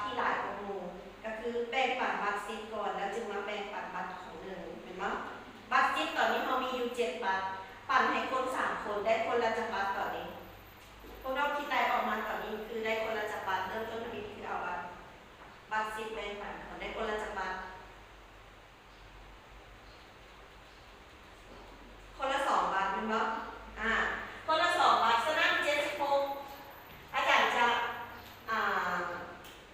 ທີ່ຫຼາຍກວ່າໝູ່ ກໍຄືແບ່ງປັນບັດສິບກ່ອນ ແລ້ວຈຶ່ງມາແບ່ງປັນບັດຂອງໜຶ່ງ ແມ່ນບໍ່? ບັດສິບຕອນນີ້ເຮົາມີຢູ່ເຈັດບັດ ປັນໃຫ້ຄົນສາມຄົນ ໄດ້ຄົນລະຈັກບັດຕອນນີ້? ພວກນ້ອງຄິດໄລ່ອອກມາຕອນນີ້ຄືໄດ້ຄົນລະຈັກບັດ? ເລີ່ມຕົ້ນທຳອິດຄືເອົາບັດ ບັດສິບແບ່ງປັນ ໄດ້ຄົນລະຈັກບັດ? ຄົນລະສອງບາດແມ່ນບໍ່? ອາ ຄົນລະສອງບາດ ສະນັ້ນເຈັດສິບຫົກ ອາຈານຈະ ອາ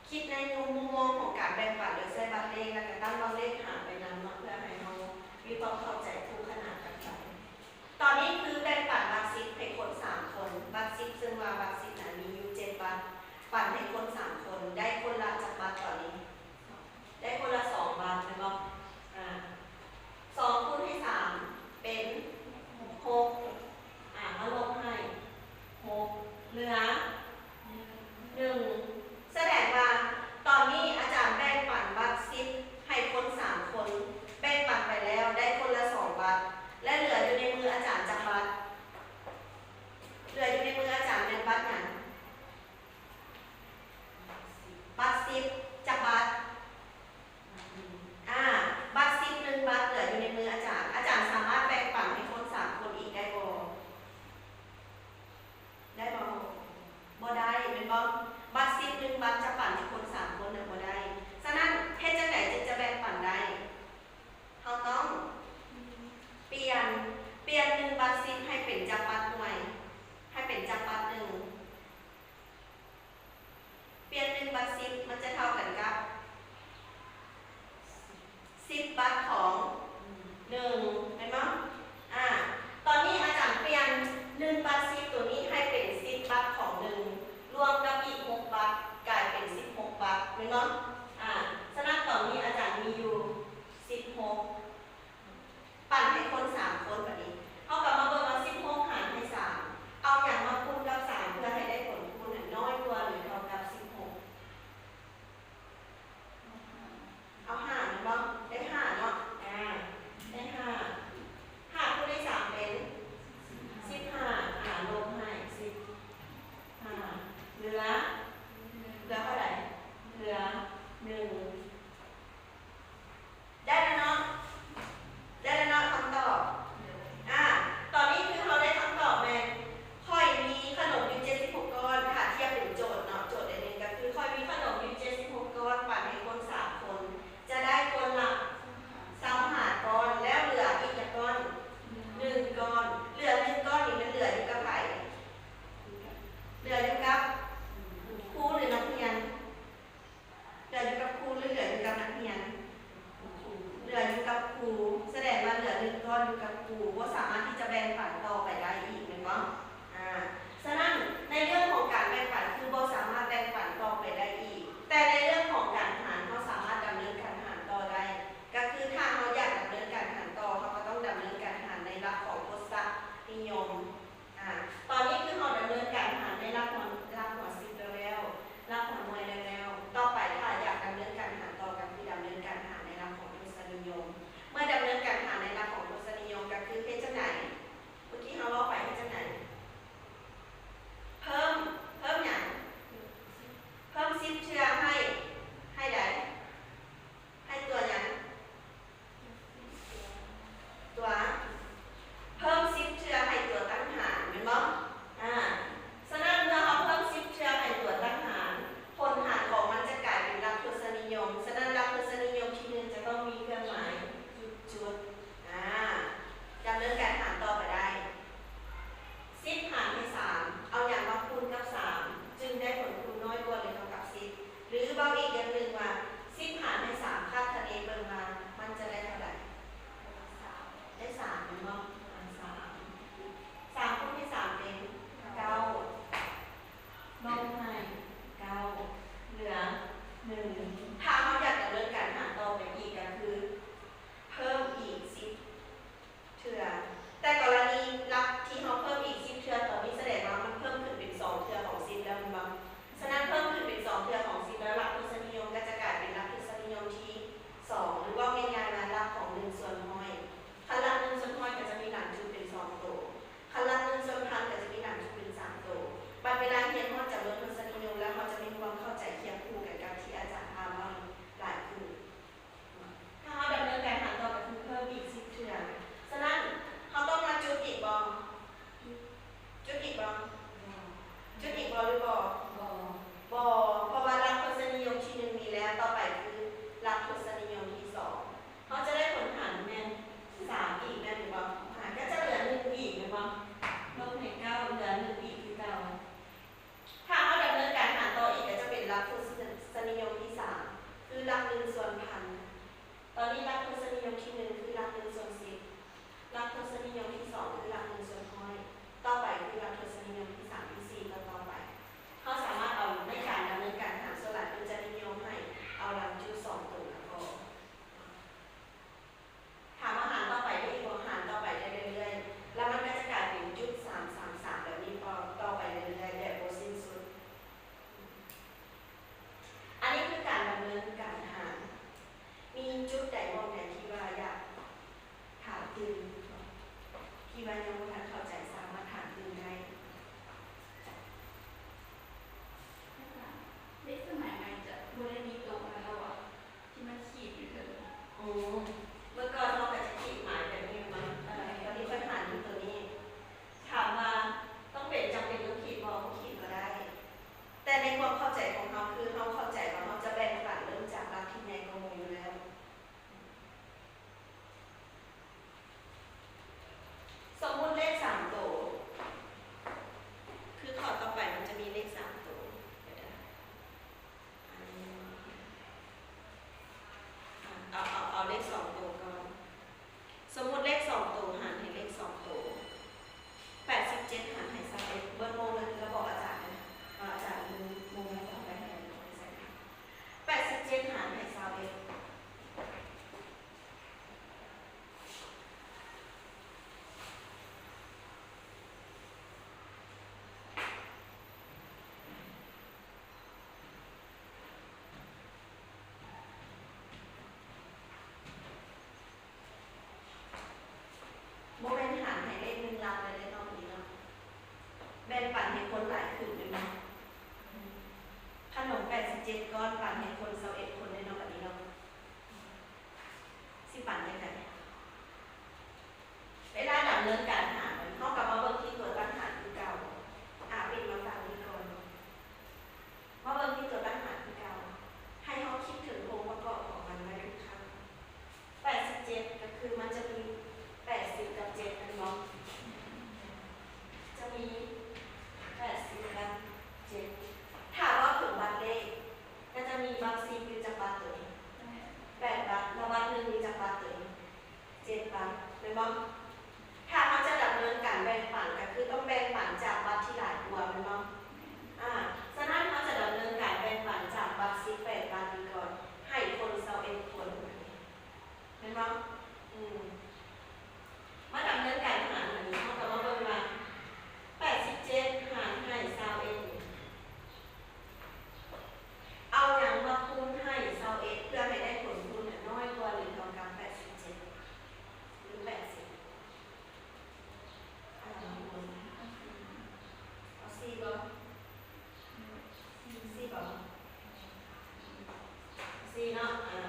ຄິດໃນມຸມມອງຂອງການແບ່ງປັນໂດຍໃຊ້ບັດເລກ ແລ້ວກໍຕັ້ງບັດເລກຫາໄປນຳເນາະ ເພື່ອໃຫ້ເຮົາມີຄວາມເຂົ້າໃຈຄູ່ຂະໜານກັນໄປ. ຕອນນີ້ຄືແບ່ງປັນບັດສິບໃຫ້ຄົນສາມຄົນ ບັດສິບ ເຊິ່ງວ່າບັດສິບນັ້ນມີຢູ່ເຈັດບັດ ປັນໃຫ້ຄົນສາມຄົນ ໄດ້ຄົນລະຈັກບັດຕອນນີ້? ໄດ້ຄົນລະສອງບາດແມ່ນບໍ່? ອາ ສອງຄູນໃຫ້ສາມເປັນຫົກ ອາ ມາລົບໃຫ້ຫົກ ເຫຼືອໜຶ່ງ ສະແດງວ່າຕອນນີ້ອາຈານແບ່ງປັນບັດສິບໃຫ້ຄົນສາມຄົນ ແບ່ງປັນໄປແລ້ວໄດ້ຄົນລະສອງບາດ ແລະ ເຫຼືອຢູ່ໃນມືອາຈານຈັກບາດ? ເຫຼືອຢູ່ໃນມືອາຈານແມ່ນບັດຫຍັງ? ບັດສິບຈັກບາດ? ອາ ບັດສິບໜຶ່ງບາດເຫຼືອຢູ່ໃນມືອາຈານ ອາຈານສາມາດແບ່ງປັນໃຫ້ຄົນສາມຄົນອີກໄດ້ບໍ່? ໄດ້ບໍ່? ບໍ່ໄດ້ແມ່ນບໍ່? ບັດສິບໜຶ່ງບາດຈະປັນໃຫ້ຄົນສາມຄົນນະບໍ່ໄດ້. ສະນັ້ນເຮັດຈັ່ງໃດຈຶ່ງຈະແບ່ງປັນໄດ້? ເຮົາຕ້ອງປ່ຽນ ປ່ຽນໜຶ່ງບັດສິບໃຫ້ເປັນຈັກບັດໜ່ວຍ ໃຫ້ເປັນຈັກບັດໜຶ່ງ. ປ່ຽນໜຶ່ງບັດສິບ ມັນຈະເທົ່າກັນກັບສິບບັດຂອງໜຶ່ງ ແມ່ນບໍ່? ອາ ຕອນນີ້ອາຈານປ່ຽນໜຶ່ງບັດສິບໂຕນີ້ໃຫ້ເປັນສິບບັດຂອງໜຶ່ງ ລວມກັບອີກຫົກບັດ ກາຍເປັນສິບຫົກບັດ ແມ່ນບໍ່? ອາ ສະນັ້ນຕອນນີ້ອາຈານມີຢູ່ສິບຫົກ ປັນໃຫ້ຄົນສາມຄົນ. ບາດນີ້ເຮົາກໍມາເບິ່ງວ່າສິບຫົກຫານໃຫ້ສາມ ເອົາຫຍັງມາຄູນກັບສາມ ເພື່ອໃຫ້ໄດ້ຜົນຄູນນັ້ນນ້ອຍກວ່າ ຫຼື ເທົ່າກັບສິບຫົກ? ເອົາຫ້າແມ່ນບໍ່? ໄດ້ຫ້າເນາະ ອາ ໄດ້ຫ້າ ຫ້າຄູນໃຫ້ສາມເປັນສິບຫ້າ ອາ ລົບໃຫ້ສິບຫ້າ ເຫຼືອ ເຫຼືອເທົ່າໃດ? ເຫຼືອ ນິຍົມທີສາມ ຄືຫຼັກໜຶ່ງສ່ວນພັນ. ຕອນນີ້ຫຼັກທົດສະນິຍົມທີໜຶ່ງ ຄືຫຼັກໜຶ່ງສ່ວນສິບ, ຫຼັກທົດສະນິຍົມທີສອງ ຄືຫຼັກໜຶ່ງສ່ວນຮ້ອຍ, ຕໍ່ໄປຄືຫຼັກທົດສະນິຍົມທີສາມ ທີສີ່ ຕໍ່ໆໄປ. ເຮົາສາມາດເອົາໃນການດຳເນີນການຫານ ສ່ວນຫຼາຍເພິ່ນຈະນິຍົມໃຫ້ເອົາຫຼັກຈຸດສອງໂຕມາກ່ອນ. ຖາມວ່າຫານຕໍ່ໄປໄດ້ອີກບໍ່? ຫານຕໍ່ໄປໄດ້ເລື້ອຍໆ ແລ້ວມັນກໍຈະກາຍເປັນຈຸດສາມສາມສາມແບບນີ້ຕໍ່ ຕໍ່ໄປເລື້ອຍໆ ແບບບໍ່ສິ້ນສຸດ. ອັນນີ້ຄືການດຳເນີນການຫານ. ມີຈຸດໃດໝ່ອງໃດທີ່ວ່າຢາກຖາມຕື່ມ ທີ່ວ່າຍັງບໍ່ທັນເຂົ້າໃຈ ສາມາດຖາມຕື່ມໄດ້. ເລກສະໄໝໃໝ່ຈະບໍ່ໄດ້ມີໂຕະນັ້ນແລ້ວຫວາ? ທີ່ມັນຂີດຢູ່ເທິງ. ອືມ ເມື່ອກ່ອນເຮົາກໍຈະຂີດໝາຍແບບນີ້ແມ່ນບໍ່? ເອີ ຕອນນີ້ເພິ່ນຫານຢູ່ໂຕນີ້. ຖາມວ່າຕ້ອງເປັນ ຈຳເປັນຕ້ອງຂີດບໍ່? ບໍ່ຂີດກໍໄດ້. ແຕ່ໃນຄວາມເຂົ້າໃຈຂອງເຮົາ ຄືເຮົາເຂົ້າໃຈວ່າເຮົາຈະແບ່ງປັນເລີ່ມຈາກຫຼັກທີ່ໃຫຍ່ກວ່າໝູ່ຢູ່ແລ້ວ. ສົມມຸດເລກສາມໂຕ ຄືຂໍ້ຕໍ່ໄປມັນຈະມີເລກສາມໂຕ. ດຽວເດີ ອັນນີ້ ເອົາ ເອົາ ເອົາເລກສອງໂຕກ່ອນ. ສົມມຸດເລກສອງໂຕຫານໃຫ້ເລກສອງໂຕ ແປດສິບເຈັດຫານໃຫ້ຊາວເອັດ. ເບິ່ງໂມງແລ້ວ ແລ້ວບອກອາຈານເດີ ວ່າອາຈານມີໂມງແລ້ວຈະເອົາໄປໃຫ້ເຮົາໃສ່. ແປດສິບເຈັດຫານໃຫ້ຊາວເອັດ ບໍ່ແມ່ນຫານໃຫ້ເລກໜຶ່ງຫຼັກແລ້ວເດ້ເນາະ ນີ້ເນາະ. ແບ່ງປັນໃຫ້ຄົນຫຼາຍຂຶ້ນແມ່ນບໍ່? ຂະໜົມແປດສິບເຈັດກ້ອນ ປັນໃຫ້ຄົນຊາວເອັດຄົນເດ້ເນາະ ບັດນີ້ເນາະ. ຊິປັນຈັ່ງໃດ? ເວລາດຳເນີນການຫານ ເຮົາກໍມາເບິ່ງທີ່ຕົວຕັ້ງຫານຄືເກົ່າ. ອາ ປິດມາຝັ່ງນີ້ກ່ອນ. ມາເບິ່ງທີ່ຕົວຕັ້ງຫານຄືເກົ່າ. ໃຫ້ເຮົາຄິດເຖິງອົງປະກອບຂອງມັນໄວ້ທຸກຄັ້ງ. ແປດສິບເຈັດ ກໍຄືມັນຈະມີແປດສິບກັບເຈັດແມ່ນບໍ່? ຈະມີແປດສິບກັບເຈັດ. ຖ້າເວົ້າເຖິງບັດເລກ ກໍຈະມີບັດສິບຢູ່ຈັກບັດໂຕນີ້? ແປດບັດ. ແລ້ວບັດໜຶ່ງມີຈັກບັດໂຕນີ້? ເຈັດບັດ ແມ່ນບໍ່? ຖ້າເຮົາຈະດຳເນີນການແບ່ງປັນ ກໍຄືຕ້ອງແບ່ງປັນຈາກບັດທີ່ຫຼາຍກວ່າ ແມ່ນບໍ່? ອາ ສະນັ້ນເຮົາຈະດຳເນີນການແບ່ງປັນຈາກບັດສິບແປດບັດນີ້ກ່ອນ ໃຫ້ຄົນຊາວເອັດຄົນ ແມ່ນບໍ່? ອືມ ມາດຳເນີນການຫານ ບາດນີ້ເຮົາກໍມາເບິ່ງວ່າ ແປດສິບເຈັດຫານໃຫ້ຊາວເອັດນີ້ ເອົາຫຍັງມາຄູນໃຫ້ຊາວເອັດ ເພື່ອໃຫ້ໄດ້ຜົນຄູນນັ້ນນ້ອຍກວ່າ ຫຼື ເທົ່າກັບແປດສິບເຈັດ ຫຼື ແປດສິບ? ເອົາຫຍັງມາຄູນ? ເອົາສີ່ບໍ່? ສີ່ບໍ່? ສີ່ເນາະ. ອາ